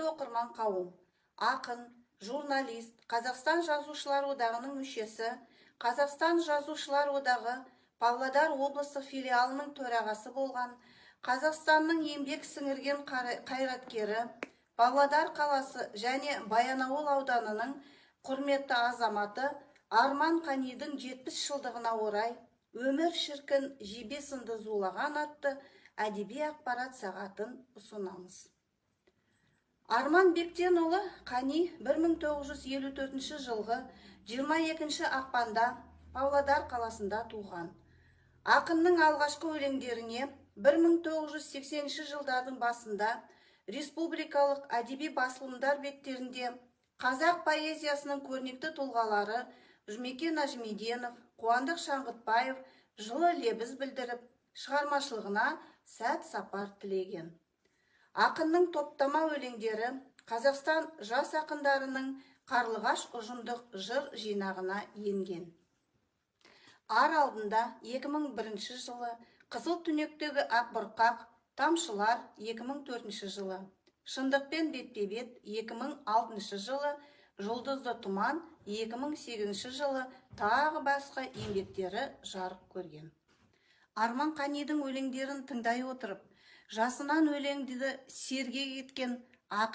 Оқырман қауым, ақын, журналист, Қазақстан Жазушылар одағының мүшесі, Қазақстан Жазушылар одағы Павлодар облыстық филиалының төрағасы болған, Қазақстанның еңбек сіңірген қайраткері, Павлодар қаласы және Баянауыл ауданының құрметті азаматы Арман Қанидің 70 жылдығына орай «Өмір шіркін жебе сынды зулаған» атты әдеби ақпарат сағатын ұсынамыз. Арман Бектенұлы Қани 1954 жылғы 22 ақпанда Павлодар қаласында туған. Ақынның алғашқы өлеңдеріне 1980 жылдардың басында республикалық әдеби басылымдар беттерінде қазақ поэзиясының көрнекті тұлғалары Жұмекен Нәжімеденов, Қуандық Шаңғытбаев жылы лебіз білдіріп, шығармашылығына сәт сапар тілеген. Ақынның топтама өлеңдері Қазақстан жас ақындарының «Қарлығаш» ұжымдық жыр жинағына енген. Ар алдында 2001 жылы, «Қызыл түнектегі ақ бұрқақ тамшылар» 2004 жылы, «Шындықпен бетпе-бет» 2006 жылы, «Жұлдызды тұман» 2008 жылы, тағы басқа еңбектері жарық көрген. Арман Қанидің өлеңдерін тыңдай отырып, жасынан өлеңді сергек еткен ақын